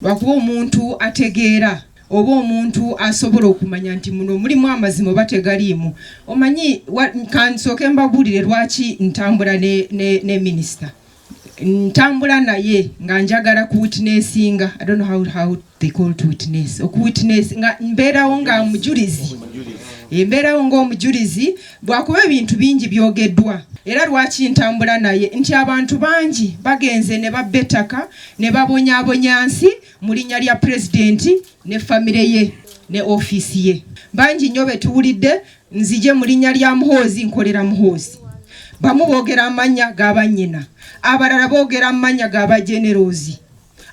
Lwakuba omuntu ategeera oba omuntu asobola okumanya nti muno mulimu amazima oba tegaliimu. Omanyi, kansooke mbabuulire lwaki ntambula ne minisita. Ntambula naye nga njagala ku witnessinga. I don't know how they call to witness, okuwitness, nga mbeerawo nga mujulizi, embeerawo ng'omujulizi, bwakuba ebintu bingi byogeddwa. Era lwaki ntambula naye nti abantu bangi bagenze ne babba ettaka ne babonyaabonya nsi mu linnya lya pulezidenti ne famire ye ne ofiisi ye. Bangi nnyo betuwulidde, nzije mu linnya lya Muhoozi, nkolera Muhoozi. Bamu boogera amannya g'abannyina, abalala boogera amannya g'abagenerozi,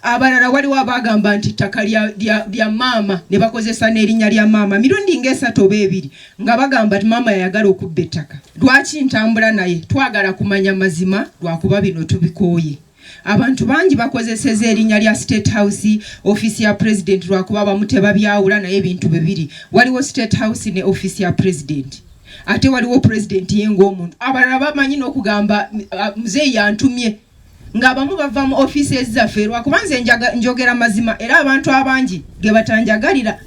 abalala waliwo abagamba nti ttaka lya maama ne bakozesa n'erinnya lya maama mirundi ng'esatu oba ebiri, nga bagamba nti maama yayagala okubba ettaka. Lwaki ntambula naye? Twagala kumanya mazima, lwakuba bino tubikooye. Abantu bangi bakozeseza erinnya lya State House, ofiisi ya president, lwakuba abamu tebabyawula, naye ebintu bibiri: waliwo State House ne ofiisi ya president, ate waliwo president ye ng'omuntu. Abalala bamanyi n'okugamba, "Muzeeyi yantumye," ng'abamu bava mu ofiisi zaffe. Lwakuba nze njogera mazima, era abantu abangi ge batanjagalira,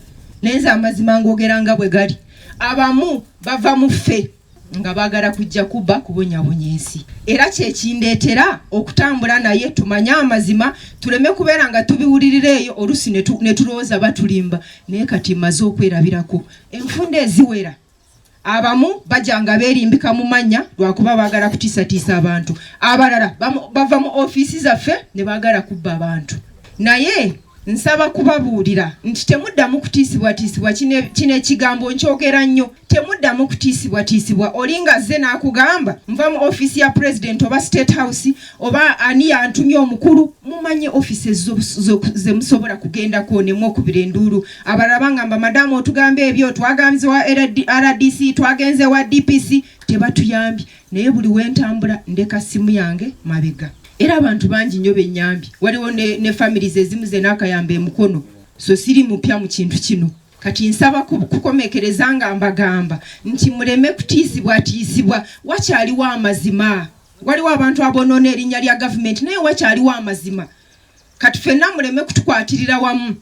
naye nze amazima ngogera nga bwe gali. Abamu bava mu ffe nga baagala kujja kubba, kubonyabonya ensi. Era kyekindeetera okutambula naye, tumanye amazima, tuleme kubeera nga tubiwulirira eyo olusi ne tulowooza batulimba. Naye kati mmaze okwerabirako enfunda eziwera, abamu bajja nga beerimbika mu mannya lwakuba baagala kutiisatiisa abantu, abalala bava mu ofiisi zaffe ne baagala kubba abantu. Naye nsaba kubabuulira nti temuddamu kutiisibwatiisibwa. Kino ekigambo nkyogera nnyo: temuddamu kutiisibwatiisibwa. Oli nga azze n'akugamba, "Nva mu ofiisi ya president oba State House oba ani yantumye omukulu." Mumanye ofiisi ze musobola kugendako nemwokubira enduulu. Abalala bangamba, "Madamu, otugamba ebyo, twagenze wa RDC, twagenze wa DPC, tebatuyambye." Naye buli wentambula ndeka simu yange mabega, era abantu bangi nnyo bennyambye. Waliwo ne families ezimu ze naakayamba emukono, so siri mupya mu kintu kino. Kati nsaba kukomekereza nga mbagamba nti muleme kutiisibwatiisibwa. Wakyaliwo amazima. Waliwo abantu abonoona erinnya lya gavumenti, naye wakyaliwo amazima. Kati ffenna muleme kutukwatirira wamu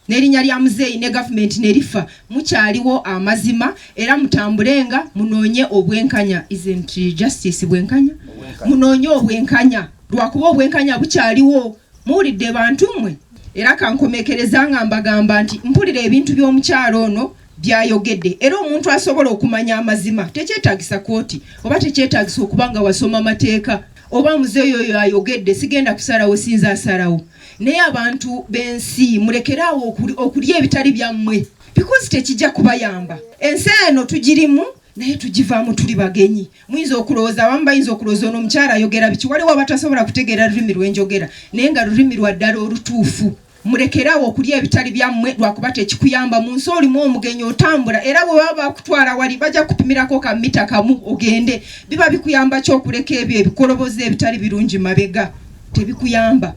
n'erinnya lya muzeeyi ne gavumenti nerifa. Mukyaliwo amazima, era mutambulenga munoonye obwenkanya. Isn't justice bwenkanya? Munoonye obwenkanya, lwakuba obwenkanya bukyaliwo. Muwulidde, bantu mmwe? Era kankomekereza nga mbagamba nti mpulira ebintu by'omukyalo ono byayogedde, era omuntu asobola okumanya amazima tekyetagisa kooti oba tekyetagisa okuba nga wasoma amateeka oba muzeeyi oyo ayogedde. Sigenda kusalawo, sinza asalawo. Naye abantu b'ensi, mulekeraawo okulya ebitali byammwe, because tekijja kubayamba. Ensi eno tugirimu, naye tugivaamu, tuli bagenyi. Muyinza okulowooza, abamu bayinza okulowooza, "Ono omukyala ayogera biki?" Waliwo abatasobola kutegeera lulimi lwenjogera, naye nga lulimi lwa ddala olutuufu. Mulekeraawo okulya ebitali byammwe, lwakuba tekikuyamba. Mu nsi olimu omugenyi, otambula, era bwe baba bakutwala wali bajja kupimirako ka mita kamu ogende. Biba bikuyamba ki okuleka ebyo ebikoloboza ebitali birungi mabega? Tebikuyamba.